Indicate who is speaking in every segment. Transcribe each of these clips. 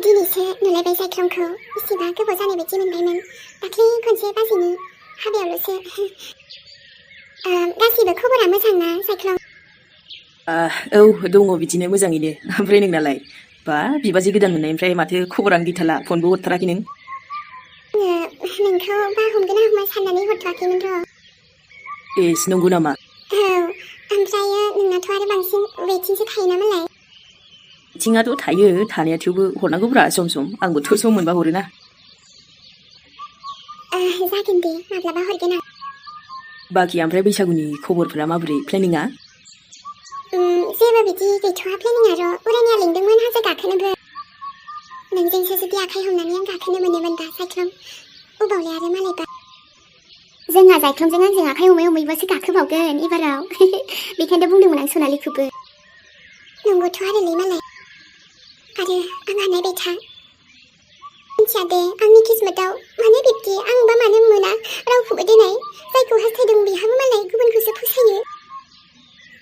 Speaker 1: दिनैसो नुलायबाय सायख्लंखौ बेसेबा गोबाव जानाय बायदि मोनबायमोन। दाख्लै खनसे बाजैनि हाबायावल'सो। गासिबो खबरा मोजां ना सायख्लं?
Speaker 2: औ दङ बिदिनो मोजाङैनो। ओमफ्राय नोंनालाय? बा बिबाजै गोदान मोननायनिफ्राय माथो खबरानो गैथारला, फनबो हरथाराखै नों।
Speaker 1: आङो नोंखौ बा हमगोन ना हमा साननानै हरथ'वाखैमोन र'।
Speaker 2: एस नंगौ नामा?
Speaker 1: औ, ओमफ्रायो नोंनाथ' आरो बांसिन वेटिंसो थायोना मालाय।
Speaker 2: वेटिंआथ' थायो थानाया, थेवबो हरनांगौब्रा सम सम, आंबोथ' सम मोनबा हरोना।
Speaker 1: जागोन दे, माब्लाबा हरगोन आं।
Speaker 2: बाखि ओमफ्राय बैसागुनि खबरफोरा माबोरै, प्लेनिंआ?
Speaker 1: जेबो बिदि गैथ'आ प्लेनिंआ र'। उरायनाया लिंदोंमोन हाजो गाखोनोबो। नोंजोंसो जुदि आखाइ हमनानै आं गाखोनो मोनोमोन दा सायख्लं। अबावलाय आरो मालायबा। जोंहा जायख्लंजों आंजों आखाइ हमै हमै गाखोबावगोन एबाराव। बेखायनो बुंदोंमोन आं सनालिखौबो। नंगौथ' आरोलै मालाय। आरो आं हानायबाय था। मिथिया दे आंनि किस्मतआव मानो बिब्दि, आंबा मानो मोना रावखौबो देनाय। जायखौ हास्थायदों बेहाबो मालाय गुबुनखौसो फसायो।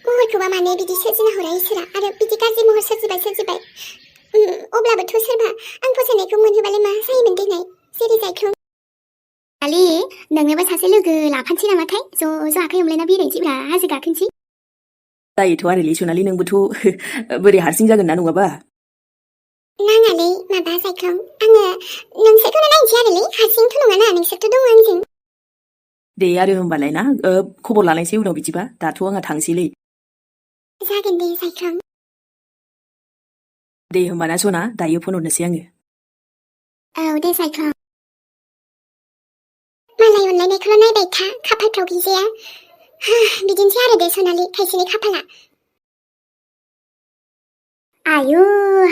Speaker 1: महरखौबा मानो बिदि सोरजिना हरा इसोरा, आरो बिदि गाज्रि महर सोरजिबाय। अब्लाबोथ' सोरबा आं फसायनायखौ मोनहोबालाय मा जायोमोन देनाय, जेरै जायख्लं। आलि, नोंनोबो सासे लोगो लाफानोसै नामाथाय? ज' आखाइ हमलायना बेरायनोसैब्रा, हाजो गाखोनोसै।
Speaker 2: जायोथ' आरोलै सनालि, नोंबोथ' बोरै हारसिं जागोन ना नङाबा।
Speaker 1: नाङालै माबा सायख्लं, आङो नोंसोरखौनो नायनोसै आरोलै, हारसिंथ' नङाना, नोंसोरथ' दङ आंजों।
Speaker 2: दे आरो होमबालाय ना, खबर लालायसै उनाव बिदिबा, दाथ' आंहा थांसैलै।
Speaker 1: जागोन दे सायख्लं।
Speaker 2: दे होमबाना सना, दायो फन हरनोसै आङो।
Speaker 1: औ दे सायख्लं। मालाय अनलायनायखौल' नायबाय था, खाफालफ्राव गैजाया। बिदिनोसै आरो दे सनालि, खायसेनि खाफाला। आयु,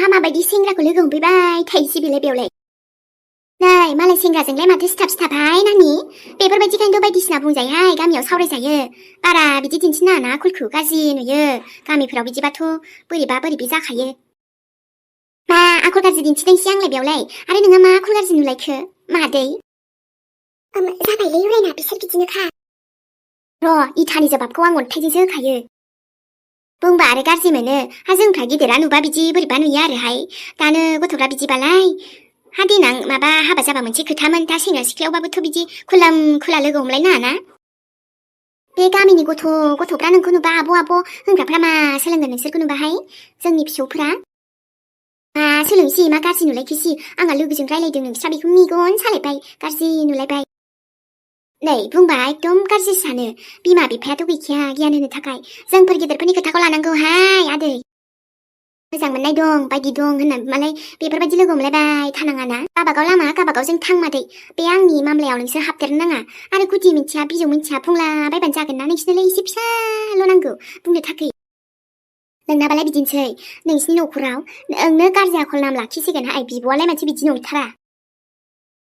Speaker 1: हामा बायदि सेंग्राखौ लोगो हमफैबाय थाइसे बेलाय बेयावलाय। नै मालाय सेंग्राजोंलाय माथो सिथाब नानि। बेफोरबायदिखायनोथ' बायदिसिना बुंजायोहाय, गामियाव सावरायजायो। बारा बिदि दिन्थिनाङा ना आखलखौ, गाज्रि नुयो। गामिफोराव बिदिबाथ' बोरैबि जाखायो। मा आखल गाज्रि दिन्थिदोंसै आंलाय बेयावलाय, आरो नोंहा मा आखल गाज्रि नुलायखो मादै? जाबायलै उरायना, बिसोर बिदिनोखा। र' इथानि जबाबखौ आं अन्थाइजोंसो होखायो। बुंबा आरो गाज्रि मोनो, जोंफ्रा गिदिरा नुबा बिदि बोरैबा नुयो आरोहाय। दानो गथ'फ्रा बिदिबालाय। देनां माबा हाबा जाबा मोनसे खोथामोन, दा सेंग्रा सिख्लायावबाबोथ' बिदि खुला लोगो हमलायनाङा ना। बे गामिनि गथ'फ्रा नोंखौ नुबा आब' होनग्राफ्रा मा सोलोंगोन नोंसोरखौ नुबाहाय, जोंनि फिसौफ्रा। मा सोलोंसै, मा गाज्रि नुलायखोसै, आंहा लोगोजों रायलायदों नोंस्रा बेखौ मेगन सालायबाय, गाज्रि नुलायबाय। नै बुंबा एकदम गाज्रि सानो, बिमा बिफायाथ' गैखाया गियान होनो थाखाय। जोंफोर गेदेरफोरनि खोथाखौ लानांगौहाय आदै। मोजां मोननाय दं, बायदि दं होननानै मालाय बेफोरबायदि लोगो हमलायबाय थानाङाना। गाबागाव लामा गाबागावजों थां मादै। बे आंनि मामलायाव नोंसोर हाबदेरनो नाङा। आरो गुदि मिन्थिया बिजौ मिन्थिया बुंलाबायबानो जागोन ना, नोंसिनोलाय एसे फिसाल' नांगौ बुंनो थाखाय। नोंनाबालाय बिदिनोसै, नोंसिनि न'खराव नोंनो गाज्रि आखल नाम लाखिसिगोनहाय, बिब'आलाय माथो बिदि नंथारा।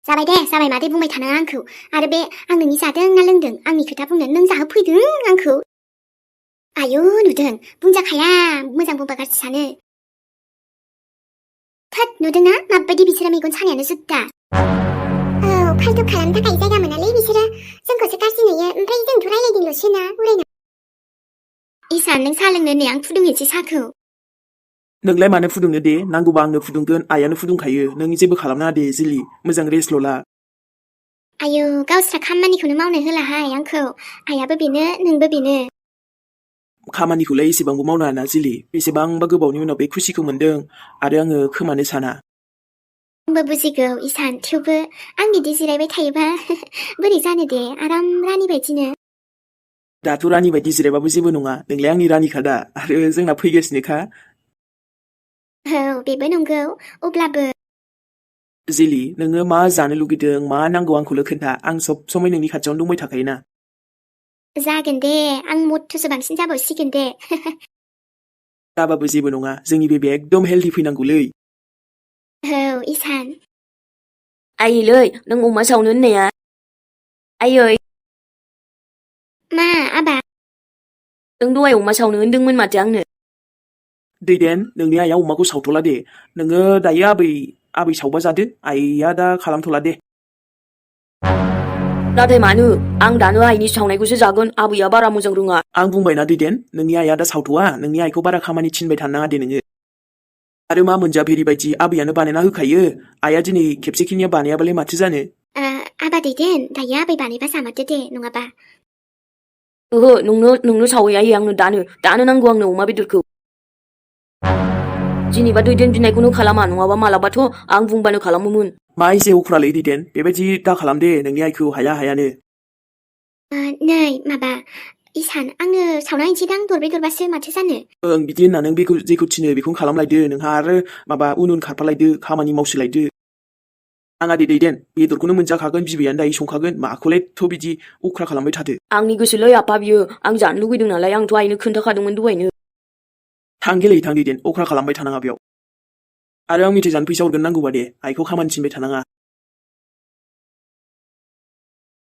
Speaker 1: जाबाय दे, जाबाय मादै बुंबाय थानाङा आंखौ। आरो बे आं नोंनि जादों ना लोंदों आंनि खोथा बुंनो, नों जाहोफैदों आंखौ। आयु नुदों, बुंजाखाया मोजां बुंबा गाज्रि सानो। थोद नुदोंना माबायदि बिसोरो, मेगन सानायानो जुदा। औ, फाल्थु खालामनो थाखाय जायगा मोनालै बिसोरो, जोंखौसो गाज्रि नुयो, ओमफ्राय जोंथ' रायलायदोंल'सो ना उरायना। इसान, नों साहा लोंनो, नै आं फुदुंनोसै साहाखौ।
Speaker 3: नोंलाय मानो फुदुंनो दे, नांगौबा आंनो फुदुंगोन, आइयानो फुदुंखायो, नों जेबो खालामनाङा दे जिलि, मोजां रेस्टल' ला।
Speaker 1: आयु, गावस्रा खामानिखौनो मावनो होलाहाय आंखौ, आइयाबो बेनो नोंबो बेनो।
Speaker 3: खामानिखौलाय एसेबांबो मावनो हाना जिलि, बेसेबांबा गोबावनि उनाव बे खुसिखौ मोनदों, आरो आङो खोमानो साना।
Speaker 1: आंबो बुजिगौ इसान, थेवबो आं बिदि जिरायबाय थायोबा बोरै जानो दे, आराम रानि बायदिनो।
Speaker 3: दाथ' रानि बायदि जिरायबाबो जेबो नङा, नोंलाय आंनि रानिखा दा, आरो जोंना फैगासिनोखा।
Speaker 1: औ बेबो नंगौ, अब्लाबो।
Speaker 3: जिलि, नोङो मा जानो लुगैदों, मा नांगौ आंखौल' खोन्था, आं सब समय नोंनि खाथियावनो दंबाय थाखायोना।
Speaker 1: जागोन दे, आं मथ्थ'सो बांसिन जाबावसिगोन दे।
Speaker 3: जाबाबो जेबो नङा, जोंनि बेबे एकदम हेल्दि फैनांगौलै।
Speaker 1: औ इसान।
Speaker 2: आइलै, नों अमा सावनो होननाया? आयै।
Speaker 1: मा आबा?
Speaker 2: नों दहाय अमा सावनो होनदोंमोन माथो आंनो।
Speaker 3: दैदेन, नोंनि आइया अमाखौ सावथ'ला दे, नोङो दायो आबै सावबा जादो, आइया दा खालामथ'ला दे।
Speaker 2: नाथाय मानो? आं दानो आइनि सावनायखौसो जागोन, आबैया बारा मोजां रोङा।
Speaker 3: आं बुंबायना दैदेन, नोंनि आइया दा सावथ'आ, नोंनि आइखौ बारा खामानि थिनबाय थानो नाङा दे नोङो। आरो मा मोनजा बेबायदि आबैयानो बानायना होखायो आइया दिनै खेबसेखिनिया बानायाबालाय माथो जानो
Speaker 1: आबा दैदेन दायो आबै बानायबा जामारदो दे नङाबा
Speaker 2: ओहो नोंनो सावै आयै आंनो दानो नांगौ आंनो अमा बेदरखौ जेनेबा दैदेन बिनायखौनो खालामा नङाबा मालाबाथ' आं बुंबानो खालामोमोन
Speaker 3: मा एसे उफ्रालै दैदेन बेबायदि दा खालाम दे नोंनि आइखौ हायानो
Speaker 1: नै माबा इसान आंनो सावना हैनोसै दां दरब्रै दरबासो माथो जानो
Speaker 3: ओं बिदि होनना नों बेखौ जेखौ थिनो बेखौनो खालामलायदो नोंहा आरो माबा उन खारफालायदो खामानि मावसोलायदो आंहा दे दैदेन बेदरखौनो मोनजाखागोन बिबैयानो दायो संखागोन माखौलायथ' बिदि उख्रा खालामबाय थादो
Speaker 2: आंनि गोसोलै आफा बियो आं जानो लुगैदों नालाय आंथ' आइनो खोन्थाखादोंमोन दहायनो
Speaker 3: थां दैदेन अख्रा खालामबाय थानाङा बेयाव आरो आं मेथाइ जानो फैसा हरगोन नांगौबा दे आइखौ खामानि थिनबाय थानाङा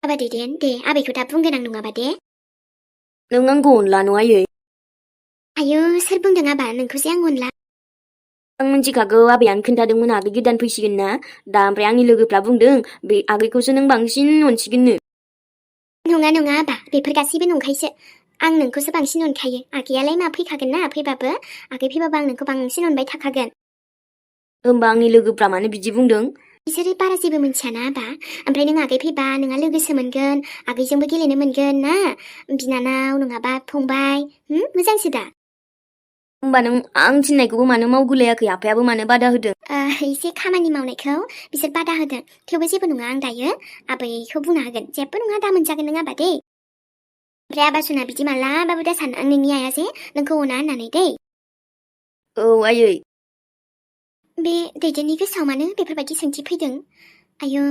Speaker 1: आबा दैदेन दे आबैखौ दा बुंगोन आं नङाबा दे
Speaker 2: नों आंखौ अनला नङा आयै
Speaker 1: आयौ सोर बुंदों आबा नोंखौसो आं अनला
Speaker 2: आं मिथिखागौ आबैयानो खोन्थादोंमोन आगै गोदान फैसिगोन ना दा ओमफ्राय आंनि लोगोफ्रा बुंदों बे आगैखौसो नों बांसिन अनसिगोननो
Speaker 1: नङा आबा बेफोर गासैबो नंखायसो आं नोंखौसो बांसिन अनखायो आगैयालाय मा फैखागोन ना फैबाबो आगै फैबाबो आं नोंखौ बांसिन अनबाय थाखागोन
Speaker 2: होमबा आंनि लोगोफ्रा मानो बिदि बुंदों
Speaker 1: बिसोरो बारा जेबो मिथियाना आबा ओमफ्राय नों आगै फैबा नोंहा लोगोसो मोनगोन आगैजोंबो गेलेनो मोनगोन ना बिनानाव नङाबा फंबाय मोजांसो दा
Speaker 2: होमबा नों आं थिननायखौबो मानो मावगुलायाखै आफायाबो मानो बादा होदों
Speaker 1: एसे खामानि मावनायखौ बिसोर बादा होदों थेवबो जेबो नङा आं दायो आबैखौ बुंना होगोन जेबो नङा दा मोनजागोन नों आबा दे ओमफ्राय आबा सुना बिदि मालाबाबो दा सान नोंनि आइया जे नोंखौ अना होननानै दे
Speaker 2: औ आयै
Speaker 1: बे दैदेननि गोसोआव मानो बेफोरबायदि सोंथि फैदों आयौ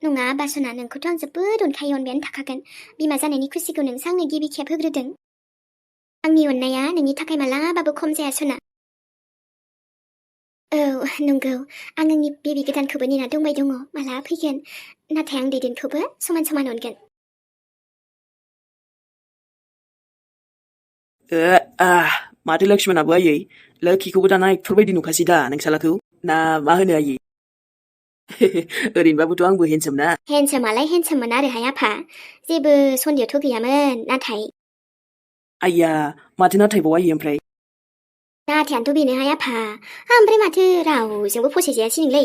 Speaker 1: नङा आबा सुना नोंखौथ' आं जोबोद अनखायो अनबायानो थाखागोन बिमा जानायनि खुसिखौ नोंसो आंनो गिबि खेब होग्रोदों आंनि अननाया नोंनि थाखाय मालाबाबो खम जाया सुना औ नंगौ आं आंनि बेबि गोदानखौबो नेना दंबाय दङ माला फैगोन नाथाय आं दैदेनखौबो समान समान अनगोन
Speaker 3: माथो लक्ष्मणाबो आयै लोखिखौबो दाना एक्टर बायदि नुखासै दा नोंसालाखौ ना मा होनो आयै ओरैनोबाबोथ' आंबो हेन्डसोम ना
Speaker 1: हेन्डसोमालाय हेन्डसोममोन आरोहाय आफा जेबो सन्देहथ' गैयामोन नाथाय
Speaker 3: आइया माथो नाथायबाव आयै ओमफ्राय
Speaker 1: नाथायानोथ' बेनोहाय आफा ओमफ्राय माथो रावजोंबो फसायजायासै नोंलै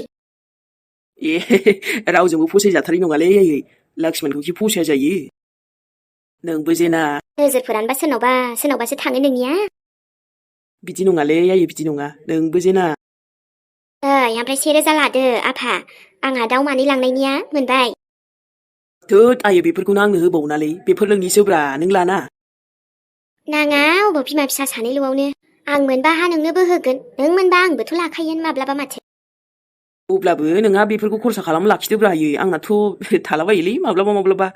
Speaker 3: रावजोंबो फसायजाथारै नङालै आयै लक्ष्मणखौखि फसाया जायो नोंबो जेना
Speaker 1: नोजोरफोरानोबा सोरनावबासो थाङो नोंनिया
Speaker 3: बिदि नङालै आयै बिदि नङा नोंबो जेना
Speaker 1: ओमफ्राय 1000 लादो आफा आंहा दाउ मानै लांनायनिया मोनबाय
Speaker 3: थोद आयै बेफोरखौनो आंनो होबावनालै बेफोर नोंनिसोब्रा नों लाना
Speaker 1: नाङा अबाव बिमा फिसा सानैल'आवनो आं मोनबा हा नोंनोबो होगोन नों मोनबा आंबोथ' लाखायो माब्लाबा माथो
Speaker 3: अब्लाबो नोंहा बेफोरखौ खरसा खालामना लाखिदोब्रा आयै आंनाथ' थालाबायोलै माब्लाबा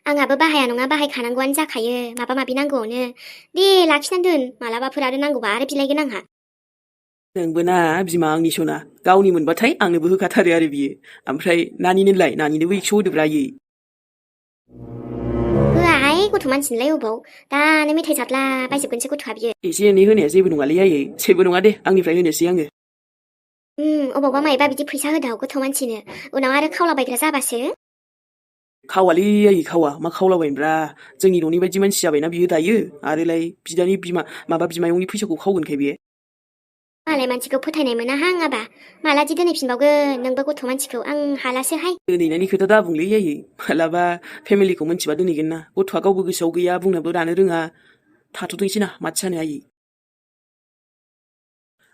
Speaker 1: आंहाबो बाहाया नङा बाहायखानांगौआनो जाखायो माबा माबि नांगौआवनो दे लाखिनानै दोन मालाबाफोर आरो नांगौबा आरो बिलायगोन आंहा
Speaker 3: नोंबो ना बिमा आंनि सना गावनि मोनबाथाय आंनोबो होखाथारो आरो बियो ओमफ्राय नानिनोलाय नानिनोबो 100 होदोब्रा आयै
Speaker 1: होआहाय गथ' मानसिनोलाय अबाव दानो मेथाइ जादला बायजोबगोनसो गथ'आ बियो
Speaker 3: एसे एनै होनाया जेबो नङालै आयै जेबो नङा दे आंनिफ्राय होनोसै आङो
Speaker 1: अबावबा मायबा बिदि फैसा होदाव गथ' मानसिनो उनाव आरो खावलाबायग्रा जाबासो
Speaker 3: खावालै आयै खावा मा खावलाबायनोब्रा जोंनि न'नि बायदि मानसि जाबायना बियो दायो आरोलाय बिदानि बिमायंनि फैसाखौ खावगोनखाय बे
Speaker 1: मालाय मानसिखौ फोथायनाय मोनाहां आबा मालादि दोनहैफिनबावगोन नोंबो गथ' मानसिखौ आं हालासोहाय
Speaker 3: दोनहैनायनि खोथा दा बुंलै आयै मालाबा फेमिलिखौ मोनथिबा दोनहैगोन ना गथ'आ गावबो गोसोआव गैया बुंनोबो दानो रोङा थाथ'थोंसै ना माथो जानो आयै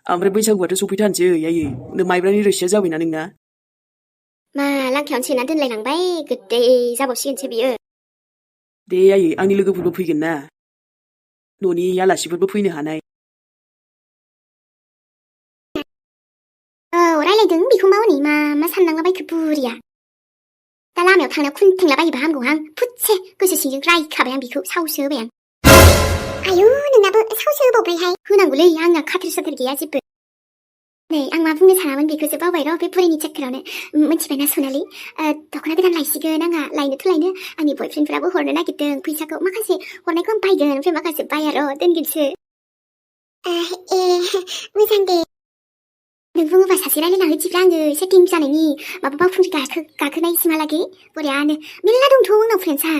Speaker 3: ओमफ्राय बैसागुआथ' सफैथारनोसै आयै माइब्रानि रोसिया जाबायना नोंना
Speaker 1: मा लांखायावनो सोना दोनलायलांबाय गोदै जाबावसिगोनसो बियो
Speaker 3: दे आयै आंनि लोगोफोरबो फैगोन ना न'नि आलासिफोरबो फैनो हानाय
Speaker 1: औ रायलायदों बेखौ मावनि मा साननांलाबायखो बुरिया दा लामायाव थांनायाव खुन्थेंला बायोबा हामगौहां फुदसे गोसो सिंजों रायखाबाय आं बेखौ सावसो होबाय आं आयु नोंनाबो सावसो होबावबायहाय होनांगौलै आंना खाथेर साथेर गैया जेबो नै आं मा बुंनो सानामोन बेखौसो बावबाय र' बे बुरिनि चक्करावनो मिथिबायना सनालि दख'ना गोदान लायसिगोन आंहा लायनोथ' लायनो आंनि बयफ्रेन्डफ्राबो हरनो नागिरदों फैसाखौ माखासे हरनायखौ आं बायगोन ओमफ्राय माखासे बाया र' दोनगोनसो मोजां दे नों बुङोबा सासे रायलायना होथिब्रा आङो एसे टिम जानायनि माबा बावखुंग्रि गाखोनायसिमहालागै बरियानो मेरला दंथ' आंनाव फ्रेन्डसा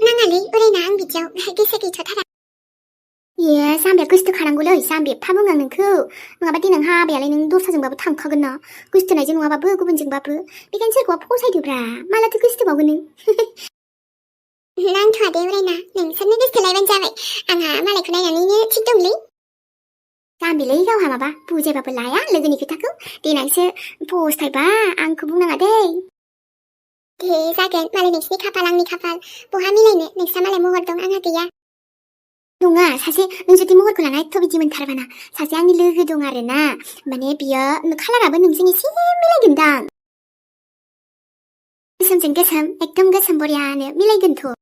Speaker 1: नाङालै बोरायना आं बिदियाव गोसो गैथ'थारा 예, 쌈비야 그스트 가랑굴려 쌈비 파문강 능크 너가 띠는 하비야래 능 도사증바부 탕커근너 그스트 나이지 너가바부 구분증바부 비간칠과 포사이드브라 말라트 그스트 먹으는 난 좋아대우래나 능 선는 그스트 라이반 자베 앙하 말라이 구나야니니 틱동리 쌈비레이가 하마바 부제바부 라야 르그니 그타쿠 디나이스 포스타이바 앙크 붕낭아데 대사겐 말레 닉스니 카팔 카팔 보하밀레네 닉사 말레 모헐동 앙하그야 동아 사실 능수디 먹을 거랑 아이토비지문 타라바나 사실 앙니 르그 동아르나 만에 비어 너 칼라라번 능승이 심밀레근당 섬증그섬 액동그섬 보리아느 밀레근토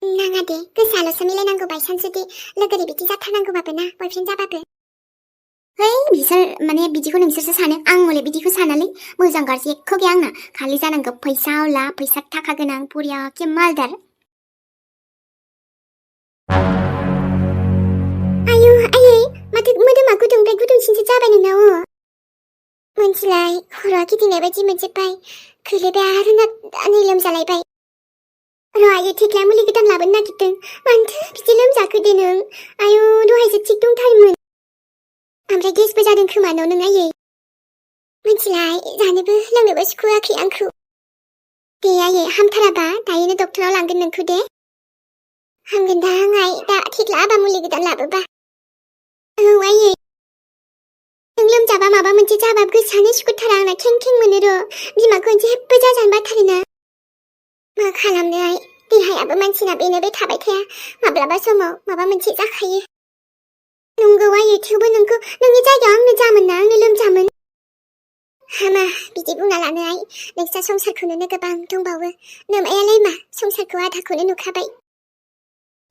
Speaker 1: 낭아데 그 살로서 밀레난고 바이 산수디 르그리 비티사 타난고 바브나 볼펜 자바브 헤이 미설 만에 미지고 능수서 사는 앙몰레 미지고 사날리 무장가지 거기 앙나 갈리자는 거 보이사올라 보이삭 타카그낭 보리아 김말다르 마트 무드마 구둥배 구둥 진짜 짜바는 나오 뭔지라이 호러 기디 내버지 문제빠이 그레베 아르나 아닐렴 잘라이바이 로아유 티클라 물리 그단 라번 나기뜬 만트 비질렴 자그대능 아유 노하이스 직동 탈문 암레 게스부 자든 그만 오는 아예 뭔지라이 자네브 랑르버 스쿠아 그양쿠 대야예 함타라바 다이는 독토럴 안 긋는 그대 함근당 아이 다 티클라 아바 물리 그단 라브바 와예 능름 잡아 마바 문지 잡아 그 자네 시구타랑 캥캥문으로 미마 건지 해쁘자 잔바타르나 마 칼람네 아이 니하야부 만치나 베네베 타바이테야 마블라바 소모 마바 문지 짝하예 농구와 유튜브 능구 능이 자기 엉느 잠은 나 능름 잠은 하마 비지붕날라는 아이 넥사 송살쿠는 느그방 동바우 놈 에알레마 송살쿠와 다쿠는 누카바이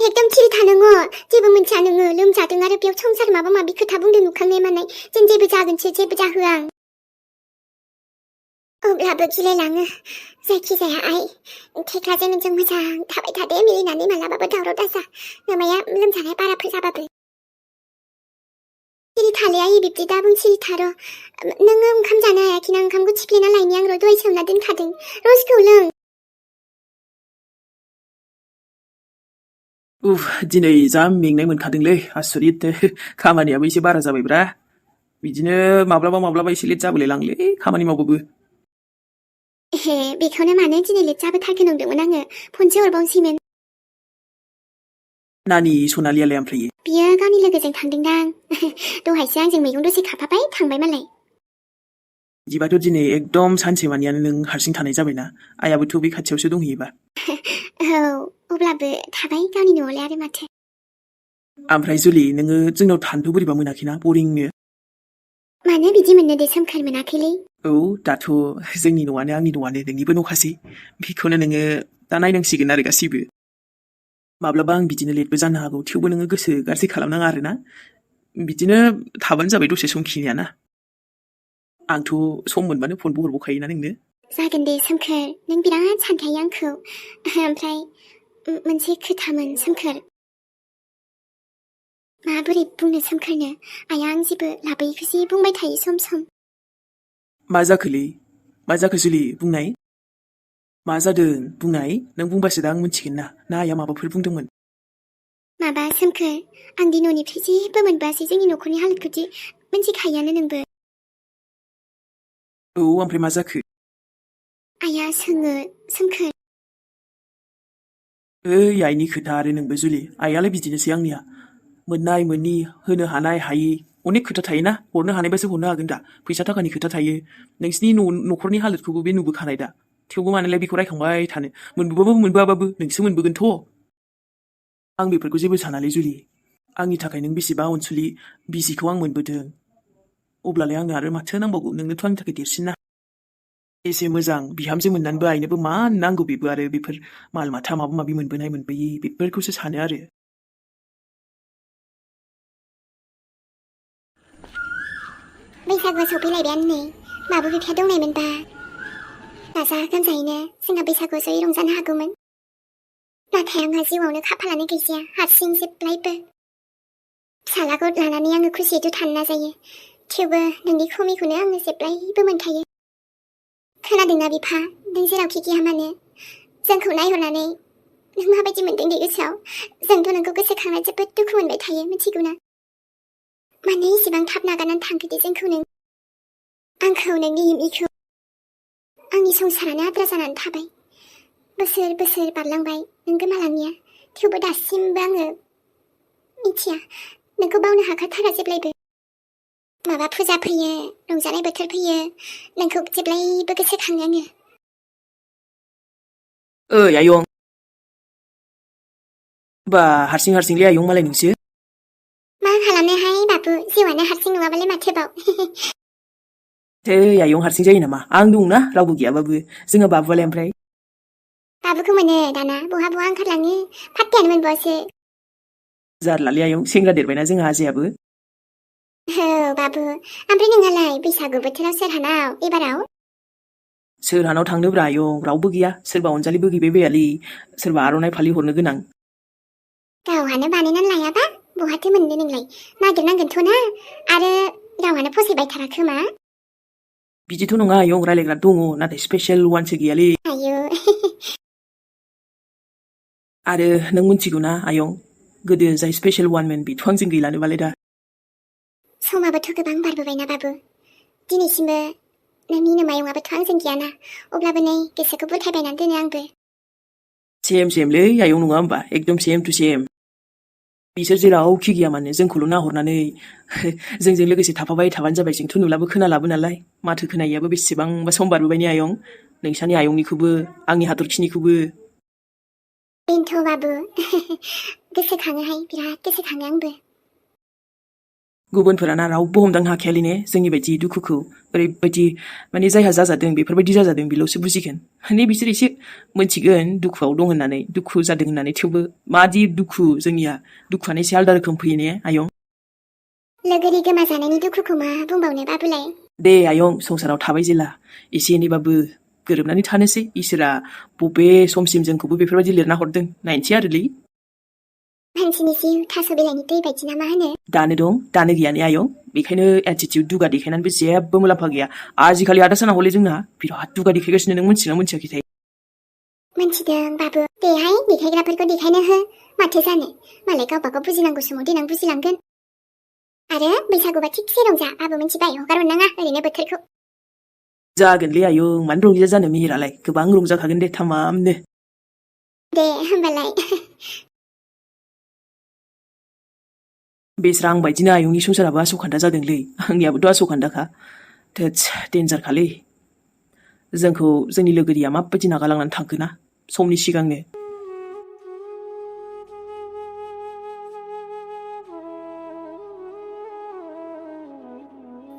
Speaker 1: 백점치리 타능어 제부 문치 않응어 름 자등아르 벽 청사르 마바마 미크 다붕대 누캉 내만나이 젠제부 작은치 제부자 흐앙 오블라브 기레랑어 살키세야 아이 테카제는 정마장 다바이 다데 밀리나니 말라바바 다우로다사 너마야 름 장에 빠라풀 잡아브 치리 탈레야 이빕지 다붕 치리 타로 능음 감자나야 기낭 감구 치피나 라이니앙으로 도이 채우나든 카등 로스크 울릉
Speaker 3: दिनै जा मेंनाय मोनखादोंलै आसरित खामानियाबो एसे बारा जाबायब्रा बिदिनो माब्लाबा एसे लेट जाबोलायलाङोलै खामानि मावबाबो
Speaker 1: हे बेखौनो मानो दिनै लेट जाबोथारखो नंदोंमोन आङो फनसो हरबावसैमोन
Speaker 3: नानि सनालियालाय ओमफ्राय
Speaker 1: बियो गावनि लोगोजों थांदोंदां दहायसो आंजों मैगं दसे खाफाबाय थांबाय मालाय
Speaker 3: बिदिबाथ' दिनै एकदम सानसेमानियानो नों हारसिं थानाय जाबायना आइयाबोथ' बे खाथियावसो दंहैयोबा
Speaker 1: औ अब्लाबो थाबाय गावनि न'आवलाय आरो माथो
Speaker 3: ओमफ्राय जुलि नोङो जोंनाव थानोथ' बोरैबा मोनाखैना बरिंनो
Speaker 1: मानो बिदि मोननो दे सोमखोर मोनाखैलै
Speaker 3: औ दाथ' जोंनि न'आनो आंनि न'आनो नोंनिबो न'खासै बेखौनो नोङो दा नायनांसिगोन आरो गासैबो माब्लाबा आं बिदिनो लेटबो जानो हागौ थेवबो नोङो गोसो गाज्रि खालामनाङा आरोना बिदिनो थाबानो जाबाय दसे समखिनियाना आंथ' सम मोनबानो फनबो हरबावखायोना नोंनो
Speaker 1: जागोन दे सोमखोर नों बिराद सानखायो आंखौ ओमफ्राय मोनसे खोथामोन सोमखोर माबोरै बुंनो सोमखोरनो आइया आं जेबो लाबोयैखौसो बुंबाय थायो सम सम
Speaker 3: मा जाखोलै मा जाखो जुलि बुंनाय मा जादों बुंनाय नों बुंबासो दा आं मिथिगोन ना आइया माबाफोर बुंदोंमोन
Speaker 1: माबा सोमखोर आं दि न'निफ्राय जेबो मोनबोआसै जोंनि न'खरनि हालोदखौदि मिथिखायोआनो नोंबो
Speaker 3: औ ओमफ्राय मा जाखो
Speaker 1: आइया सोङो सोमखोर
Speaker 3: ओइ आइनि खोथा आरो नोंबो जुलि आइयालाय बिदिनोसै आंनिया मोननाय मोनि होनो हानाय हायि अनेक खोथा थायोना हरनो हानायबासो हरनो हागोन दा फैसा थाखानि खोथा थायो नोंसिनि न'खरनि हालोदखौबो बे नुबोखानाय दा थेवबो मानोलाय बेखौ रायखांबाय थानो मोनबोबाबो मोनबोआबाबो नोंसो मोनबोगोनथ' आं बेफोरखौ जेबो सानालै जुलि आंनि थाखाय नों बेसेबा अनसुलि बिसिखौ आं मोनबोदों अब्लालाय आंनो आरो माथो नांबावगौ नोंनोथ' आंनि थाखाय देरसिन ना एसे मोजां बिहामजो मोननानैबो आइनोबो मा नांगौ बेबो आरो बेफोर माल माथा माबा माबि मोनबोनाय मोनबोयि बेफोरखौसो सानो आरो
Speaker 1: बैसागुआ सफैलायबायानो नै माबो गैखाया दंनायमोनबा गाजा गोमजायैनो जोंहा बैसागुआव जयै रंजानो हागौमोन नाथाय आंहा जिउआवनो खाफालानो गैजाया हारसिं जेब्लायबो फिसालाखौ लानानै आङो खुसियैथ' थानो नाजायो थेवबो नोंनि खमिखौनो आङो जेब्लायबो मोनखायो खोनादोंना बिफा नों जेरावखि गैया मानो जोंखौ नायहरनानै नों माबायदि मोनदों दे गोसोआव? जोंथ' नोंखौ गोसोखांना जोबोद दुखु मोनबाय थायो, मिथिगौना? मानो इसेबां थाब नागारनानै थांखो दे जोंखौ नों? आंखौ, नोंनि इमिखौ। आंनि संसारानो आद्रा जानानै थाबाय। बोसोर बोसोर बारलांबाय नों गोमालांनाया, थेवबो दासिमबो आङो मिथिया, नोंखौ बावनो हाखाथारा जेब्लायबो। माबा फुजा फैयो, रंजानाय बोथोर फैयो, नोंखौ जेब्लायबो गोसोखाङो आङो।
Speaker 3: ओइ आयं, बा हारसिं हारसिंलै आयं मालाय नोंसो।
Speaker 1: मा खालामनोहाय बाबु, जिउआनो हारसिं नङाबालाय माथोबाव।
Speaker 3: आयं हारसिं जायो नामा? आं दंना, रावबो गैयाबाबो। जोंहा बाबुआलाय ओमफ्राय?
Speaker 1: बाबुखौ मोनो दाना, बहा बहा ओंखारलाङो, फात्तायानो मोनबावासो।
Speaker 3: जारलालै आयं, सेंग्रा देरबायना जोंहा आजायाबो।
Speaker 1: औ बाबु, ओमफ्राय नोंहालाय बैसागु बोथोराव सोरहानाव एबाराव?
Speaker 3: सोरहानाव थांनोब्रा आयं, रावबो गैया। सोरबा अनजालिबो गैबाय बायालै, सोरबा आर'नाइ फालि हरनो गोनां।
Speaker 1: गावहानो बानायनानै लायाबा बहाथो मोननो नोंलाय? नागिरनांगोनथ' ना, आरो गावहानो फसायबायथारा खोमा।
Speaker 3: बिदिथ' नङा आयं, रायलायग्रा दङ, नाथाय स्पेशेल वानसो गैयालै।
Speaker 1: आयौ।
Speaker 3: आरो नों मिथिगौना आयं, गोदो जाय स्पेशेल वानमोन बेथ' आंजों गैलानोबालाय दा।
Speaker 1: समाबोथ' गोबां बारबोबायना बाबु, दिनैसिमबो नोंनि नोमायंआबोथ' आंजों गैयाना, अब्लाबो नै गोसोखौ बुथायबायनानै दोनो आंबो।
Speaker 3: सेमलै आयं, नङा होमबा? एकदम सेम टु सेम। बिसोर जेरावखि गैया मानो जोंखौल' नाहरनानै जोंजों लोगोसे थाफाबाय थाबानो जाबाय। जोंथ' नुलाबो खोनालाबो नालाय, माथो खोनायैयाबो बेसेबांबा सम बारबोबाय ने आयं, नोंसानि आयंनिखौबो आंनि हाथरखिनिखौबो।
Speaker 1: बेनोथ' बाबु, गोसोखाङोहाय, बिराद गोसोखाङो आंबो।
Speaker 3: गुबुनफोराना रावबो हमदांनो हाखायालै ने जोंनि बायदि दुखुखौ। ओरैबायदि माने जायहा जाजादों बेफोरबायदि जाजादों बेल'सो बुजिगोन। माने बिसोर एसे मोनथिगोन दुखुआव दं होननानै, दुखु जादों होननानै, थेवबो मादि दुखु जोंनिया, दुखुआनो एसे आलदा रोखोम फैयो ने आयं?
Speaker 1: लोगोरि गोमाजानायनि दुखुखौ मा बुंबावनो बाबुलाय।
Speaker 3: दे आयं, संसाराव थाबाय जेला एसे एनैबाबो गोरोबनानै थानोसै। इसोरा बबे समसिम जोंखौबो बेफोरबायदि लिरना हरदों नायनोसै आरोलै।
Speaker 1: मानसिनि जिउ थास' बिलाइनि दै बायदि ना मा होनो?
Speaker 3: दानो दं दानो गैया ने आयं, बेखायनो एटिटिउड दुगा देखायनानैबो जेबो मुलाम्फा गैया। आजिखालि आदा साना हले जोंना बिराद दुगा देखायगासिनो, नों मिथिना मिथियाखैथाय?
Speaker 1: मोनथिदों बाबु, देहाय देखायग्राफोरखौ देखायनो हो, माथो जानो, मालाय गावबागाव बुजिनांगौ समाव देनां बुजिलांगोन। आरो बैसागुबा थिगसे रंजा, बाबु मिथिबाय, हगार हरनाङा ओरैनो बोथोरखौ।
Speaker 3: जागोनलै आयं, मानो रंजा जानो, मेहेरालाय गोबां रंजाखागोन दे थामामनो।
Speaker 1: दे होमबालाय।
Speaker 3: बेस्रा आं बायदिनो आयंनि संसाराबो आस'खान्दा जादोंलै, आंनियाबोथ' आस'खान्दाखा। थोदस देन्जारखालै। जोंखौ जोंनि लोगोरिया माबायदि नागारलांनानै थांखोना समनि सिगांनो।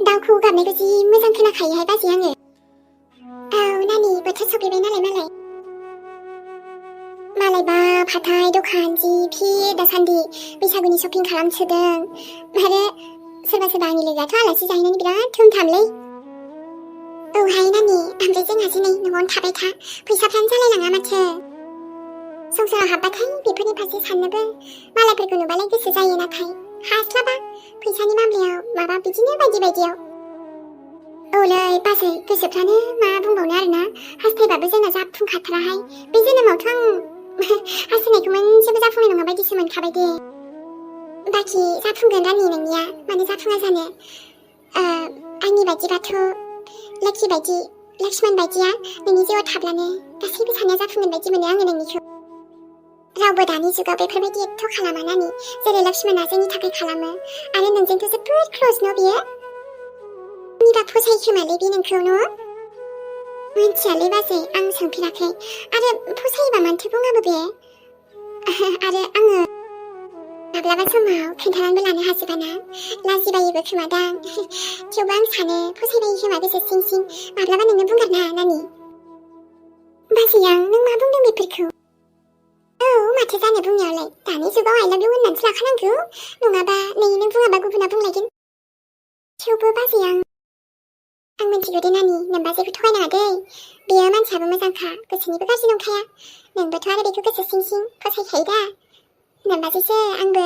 Speaker 1: दाउखौ गाबनायखौ जि मोजां खोनाखायोहाय बाजै आङो। औ नानि, बोथोर सफैबाय नालाय मालायबा हाथाय दखान जि भिर दासान्दि, बैसागुनि शपिं खालामसोदों। आरो सोरबा सोरबा आंनि लोगोआथ' आलासि जाहैनानै बिराद धुमधामलै। औहाय नानि, ओमफ्राय जोंहासो नै न'आवनो थाबाय था, फैसाफ्रानो जालायलाङा माथो। संसाराव हाबबाथाय बेफोरनि फारसे साननोबो, मालायफोरखौ नुबालाय गोसो जायो, नाथाय हास्लाबा फैसानि मामलायाव, माबा बिदिनो बायदि बायदियाव। औलै बाजै, गोसोफ्रानो मा बुंबावनो आरोना, हास्थायबाबो जोंना जाफुंखाथाराहाय। बे जोनोमावथ' आं हास्थायनायखौ मोनसेबो जाफुंनाय नङा बायदिसो मोनखाबाय दे। बाखि जाफुंगोन रानि, नोंनिया मानो जाफुङा जानो। आंनि बायदिबाथ' लोखि बायदि, लक्ष्मण बायदिया नोंनि जिउआव थाब्लानो गासैबो साननाया जाफुंगोन बायदि मोनो आङो नोंनिखौ। रावबो दानि जुगाव बेफोरबायदि एथ' खालामा नानि, जेरै लक्ष्मणा जोंनि थाखाय खालामो। आरो नोंजोंथ' जोबोद क्ल'ज न' बियो। आंनिबा फसायो खोमालै बे नोंखौ न'? मिथियालै बाजै, आं सोंफेराखै। आरो फसायोबा मानोथो बुङाबो बे? आरो आङो माब्लाबा समाव खोन्थानानैबो लानो हाजोबाना, लाजिबायोबो खोमादां। थेवबो आं सानो फसायबायो खोमा गोसो सिं सिं, माब्लाबा नोंनो बुंगारना नानि। बाजैया नों मा बुंदों बेफोरखौ? औ माथो जानो बुंनायावलाय, दानि जुगाव आइ लाभ इउ होननानैसो लाखानांगौ, नङाबा नै नों बुङाबा गुबुना बुंलायगोन। थेवबो बाजैया आं मिथिगौ दे नानि, नोंबाजैखौ थगायनाङा दै। बेयो मानसियाबो मोजांखा, गोसोनिबो गाज्रि नंखाया। नोंबोथ' आरो बेखौ गोसो सिं सिं फसायखायो दा। नोंबाजैसो आंबो